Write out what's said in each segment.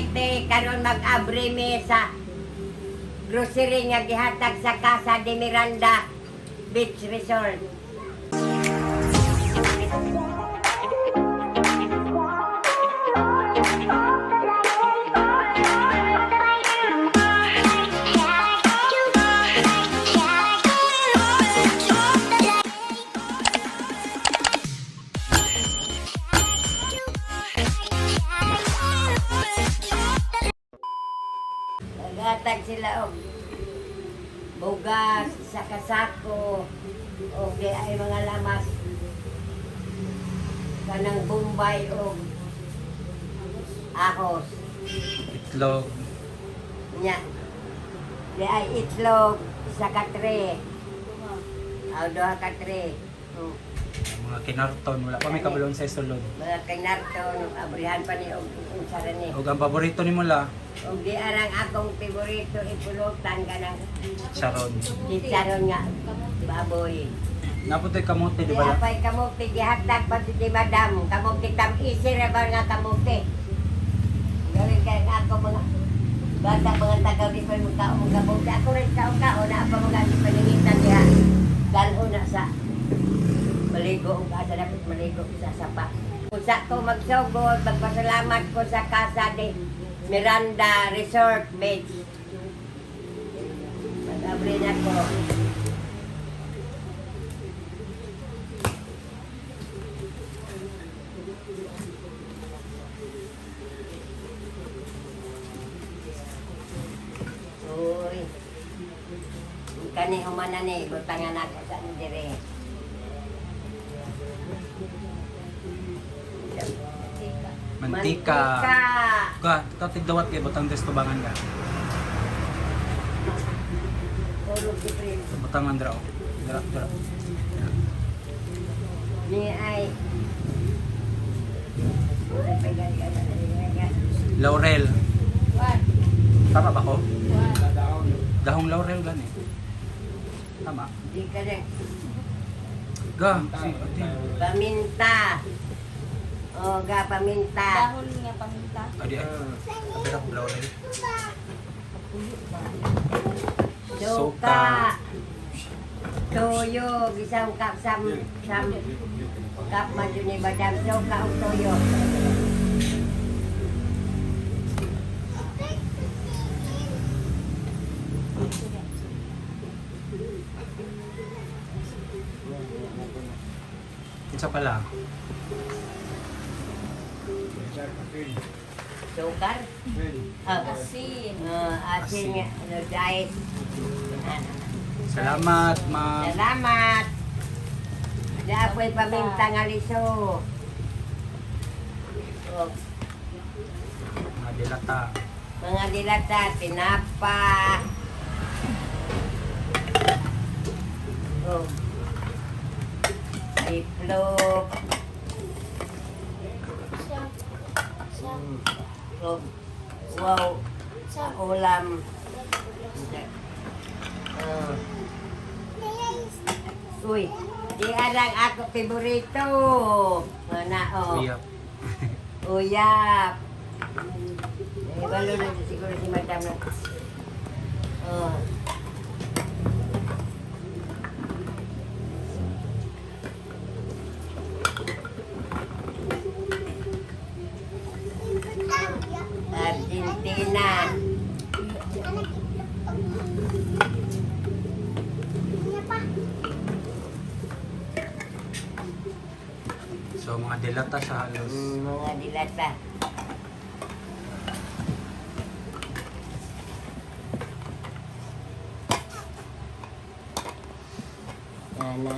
Leyte, karon mag-abre mi sa grocery nga gihatag sa Casa de Miranda Beach Resort. Naghatag sila og bugas sa kasako o di ay mga lamas kanang Bombay og ahos. Itlog. Nya. Di ay itlog isa ka tray. Aw, duha ka tray. Mga kinarton. Wala pa may kabulon sa sulod. Mga kinarton abrihan pa ni og unsa ra ni. Og ang paborito ni Mula, Og di arang akong favorito ipulutan kanang Sharon. chicharon nga baboy. Napunto'y kamote, di Di ba? apay kamuti gihatag pa si madam. Kamuti tam isi ra ba nga kamuti. Gawin kay nga ako mga bata, mga tagaw di pa mo kaon kamuti. Ako rin kaon kaon na pa mga di paningitan diha. Dalho na sa maligo og asa dapat maligo sa sapa. Usa ko magsugod, magpasalamat ko sa Casa de Miranda Resort Beach. Mag-abri na ko. Uy. Kani humana ni butangan ako sa dire. Mantika. Mantika. Ka, ikaw tigdawat kay butang des tubangan ka. Puro different. Butang andra oh. Dra, dra. Ni ay. Laurel. What? Tama ba ko? What? Dahong laurel gani. Tama. Di ka na. Ga, si ate. Paminta. O ga paminta. Dahon nga paminta. Adi ay. Kapira ko laurel. Suka. Toyo, gisang kap sam sam kap maju ni badam suka og toyo. Isa pala. Sukar? Ah, Asin. Ah, asin nga, ano, diet. Salamat, ma'am. Salamat. Dapoy paminta nga liso. Oh, Mga dilata. mga dilata, tinapa. Oh. Itlog. Oh. Wow. Ulam. Oh. Uy, di arang ako favorito. Mana oh. Uyap. Uyap. Eh, balo na siguro si madam na. Oh. Argentina. So mga dilata siya halos. Mga dilata. Ana.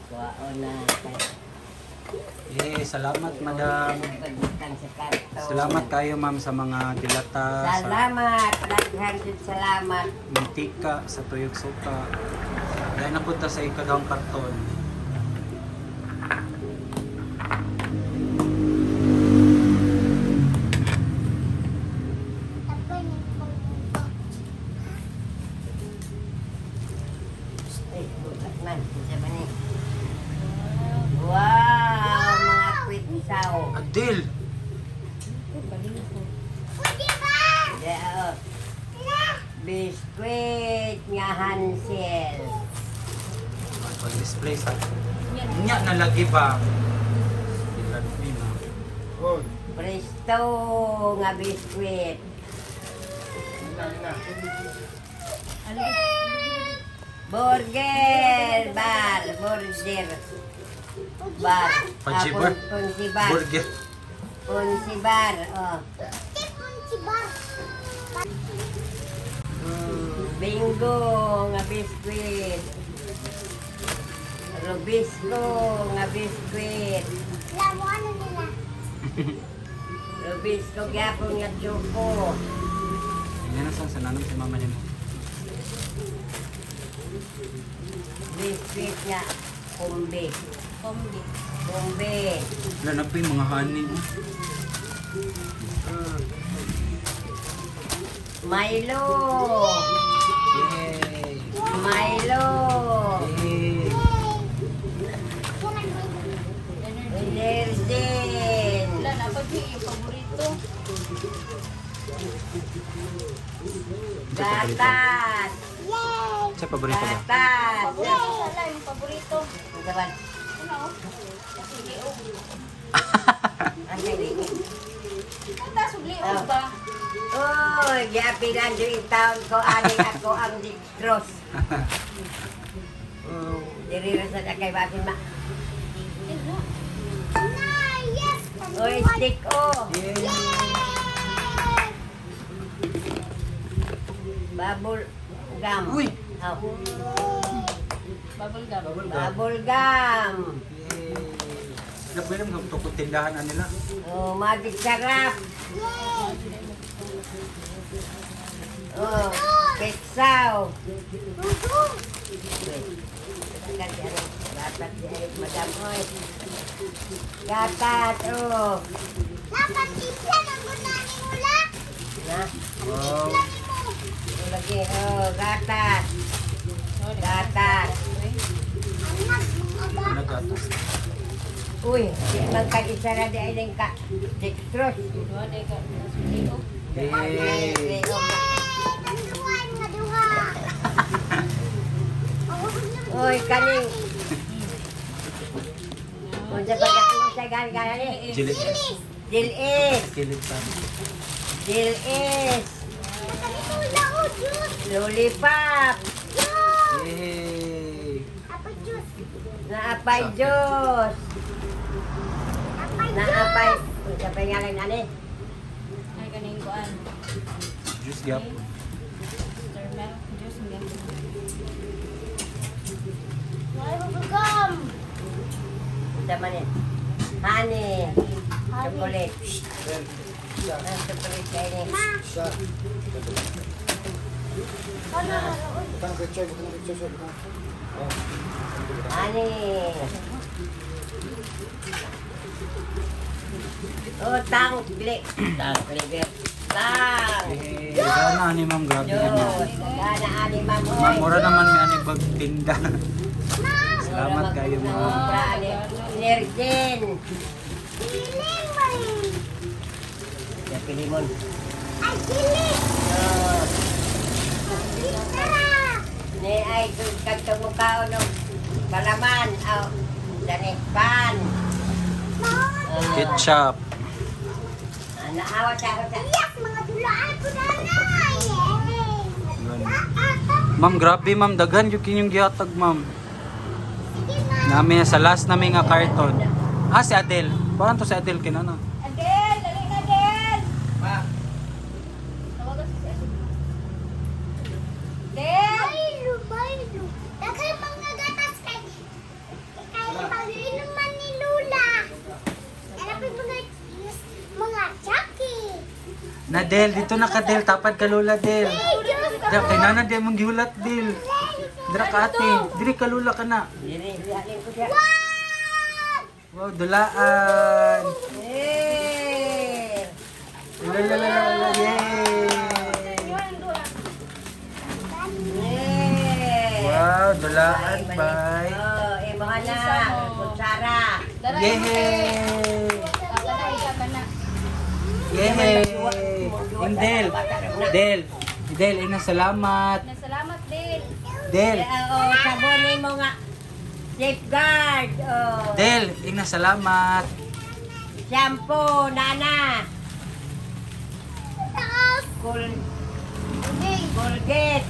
Kuwaon na. Eh, salamat, madam. Pagbutang sa karton. Salamat kayo, ma'am, sa mga dilata, sa Salamat. Daghan jud salamat. mantika, sa tuyok suka. Dahil napunta sa ikadawang karton. Eh, bukat man. Unsa man ni? Wow, mga kwitsaw. Adil! Oh. Biskwit nga Hansel. Pag-display sa... Yan. Nya na lagi ba? Sila ni na. Hoy, Presto nga biskwit. na, na. Ano? Burger bar, burger bar. Pajibar? Ah, Punsi bar. Burger. Punsi bar, oh. Bingo nga biskwit. Robisco nga biskwit. Robisco gyapon nga choco. Yan na sa nanong si mama nimo. Biskwit nga kumbi. Kombi. Kumbi. Wala na po yung mga honey. Oh. Milo. Yay! Milo. Yay! Energy. Energin. Wala na. Pag yung paborito. Gatas. Sa paborito ba? Gatas. Paborito sala. Yung paborito. Ano ba? Ano? Kasi liog. Ang galing. Ang liog ba? Uy, giapilan yung taon ko, ani ako ang dextrose. Diri ra sa kay basin ma. Uy, stick oh. Yay! Bubble gum. Uy! Oh. Bubble gum. Bubble gum. Bubble gum. Yay! Napwede mo tukod tindahan na nila. Oh, magic sarap. Oh, petsaw. Gatat di ay madam oy. Gatat oh. Na, Wow! lagi oh, gatas. Gatas. Ano gatas? Uy, di man kag isa na di ay ning ka. Dextrose. Duha na ka. Liog. Yay! Uy, kaning. Unsa pa ka unsa gani gani? Jilid. Dilis. Kilid pa. Dilis. Lollipop. Yay! Naapay Diyos. Naapay. Unsa pa ngalan ani? Ay, kaning kuan. Juice gyapon. Sir Mel. Juice nga. Unsa man ni? Honey. Chocolate. Ang chocolate kay ni. Siya. Butang picture, butang picture, sir. Butang. Oh. Honey. Oh, tang gli. Tang gli. Tang. Yay! Gana ani ma'am, grabe na. Diyos. Gana ani ma'am oy. Ma'am, mura naman may ani bagtinda. Salamat kayo ma'am. Energin. Ya pilimon. Oh. Ni ay kadto mo kaon og kalaman aw dani pan. Oh. Ketchup. Ah, naawa sa ako sa. Yun. Ma'am, grabe ma'am, daghan yung kinyong gihatag ma'am. Nami sa last nami nga carton. Ah, si Adele. Parang to si Adele kinana. Adel! Dali na, Adel! Pa. Tawagan si Adel. Adel! Daghan mga gatas kay kay pag-inuman ni Lula. Ano pa mga mga Chucky. Na Del, dito na ka Del, tapad ka Lola Del. Del, kay nana di mong gihulat Del. Dira ka ate, diri ka Lola ka na. Diri alin ko siya. Wow, dulaan. Eh. La la la la la, yay. Eh. Wow, dulaan, bye. Oh, imo na. Kutsara. Dara, Yay! Ako na, ikaw ka na. Yay! Del. Del. Del, ina salamat. Na salamat, Del. Del. Oo, sabon mo nga. Safeguard. Oh. Del, ina salamat. Shampoo, nana. Taas. Colgate.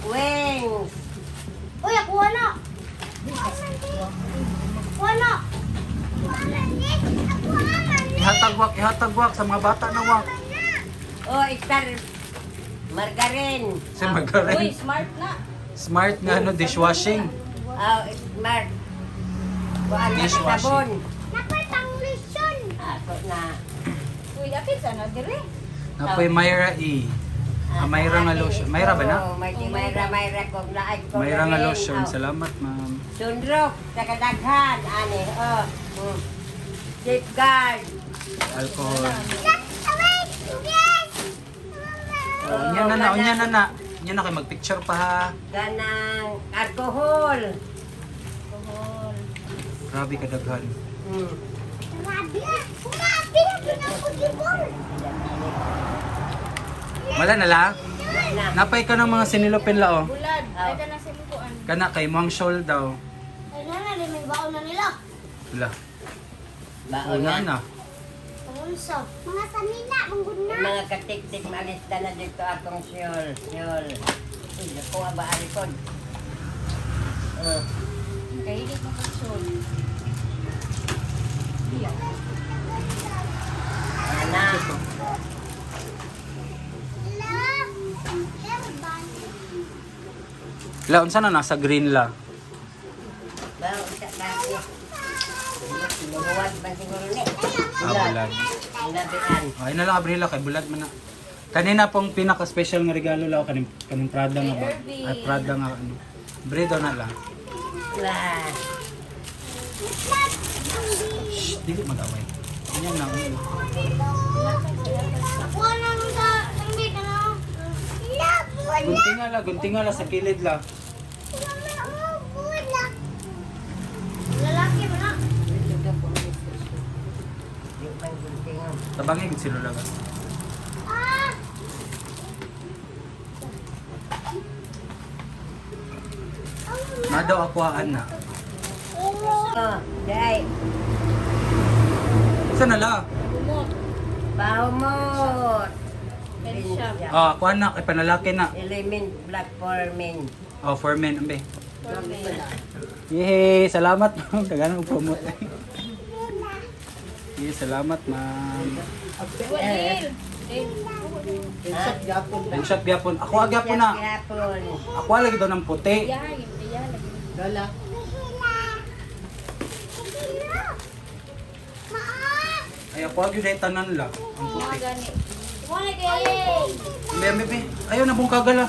Wings. Uy, ako wala. Wala. Wala ni. Ako man ni. Ihatag wak, ihatag wak sa mga bata na wak. Oh, star. Margarine. Sa margarine. Uy, smart na. Smart nga ano, dishwashing. Oh, smart. Kuan na Dishwashing. sabon. Nakoy panglisyon. Ako na. Uy, apil sana dire. Napoy Myra E. Ah, Myra nga lotion. Myra ba na? Oo, may di Myra, Myra kung naay ko. Myra nga rin. lotion. Oh. Salamat, ma'am. Sunrok, sa kadaghan, ani. Oh. Safeguard. Alcohol. Away, yes. Oh, unya na na, unya na na. Unya na kay magpicture pa ha. Ganang alcohol. Alcohol. Grabe kadaghan. Grabe. Grabe na pinakudibol. Wala na la. Na. Napay ka ng mga sinilopin la oh. Bulad. Ay, ka na sa likuan. Kana kay Muang Shawl daw. Ay na na, may baon na nila. Wala. Baon Una na. na. Unsa? Mga sanina, manggod na. Mga katiktik, maalista na dito akong siyol. Siyol. Uy, nakuha ba alikod? Oh. Kahilig mo kang sol. Iya. Ana. La. Airban. La unsa na nasa green la. Baon sa kaki. Lumuwag ba siguro ni? Ah, bulad. Labian. Ay na lang Abrila kay bulad man na. Kanina pong pinaka-special nga regalo la kaning kaning Prada nga ba? Ay Prada nga ano. Bre daw na lang. La. Shh, dili mag-away. Unya na, unya na. Wala nang sa hindi ka na. La, wala. Guntinga la, guntinga la sa kilid la. Wala. Lalaki mo na. Di man guntingan. Tabangin gid sila laga. Ah. Na daw akuhaan na. Oh, dai. Sa na la? Lumot. Pahumot. Pen shop. Ah, akuhaan na kay panalaki na. Element black for men. Oh, for men ambe. For men. Yehey, salamat ma'am. Daghan og promote. Yehey, salamat ma'am. Wa, Del. Del. Except yapon. Ang shop gyapon. Ako gyapon na. Gyapon. Ako lagi daw ng puti. Iya, iya lagi. Dala. Ay, ako gyud ay tanan la. Ang Mga puti. gani. Wala kay. Ambe, ambe, ambe. Ayaw na bung kagala.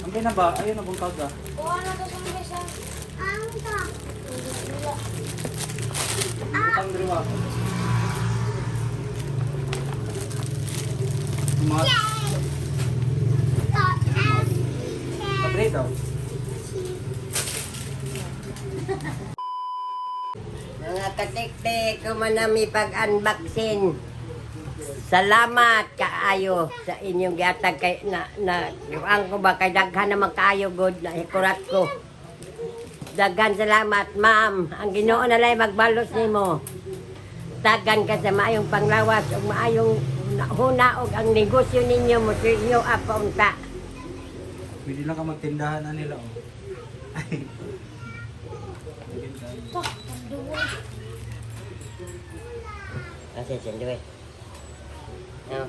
Ambe na ba? Ayaw na bung kaga. Wala to sa mesa. Ang ta. Butang diri wa. Mga kabre daw. Mga katiktik, kumanami pag-unboxing. Salamat kaayo sa inyong gihatag kay na na ang ko ba kay daghan naman kaayo good na hikurat ko. Daghan salamat, ma'am. Ang Ginoo na lay magbalos nimo. Tagan ka sa maayong panglawas ug maayong huna og ang negosyo ninyo mo sa inyo apa unta. Pwede lang ka magtindahan na nila oh. Ay. Daghan kaayo. Kasi sendo eh. Oh.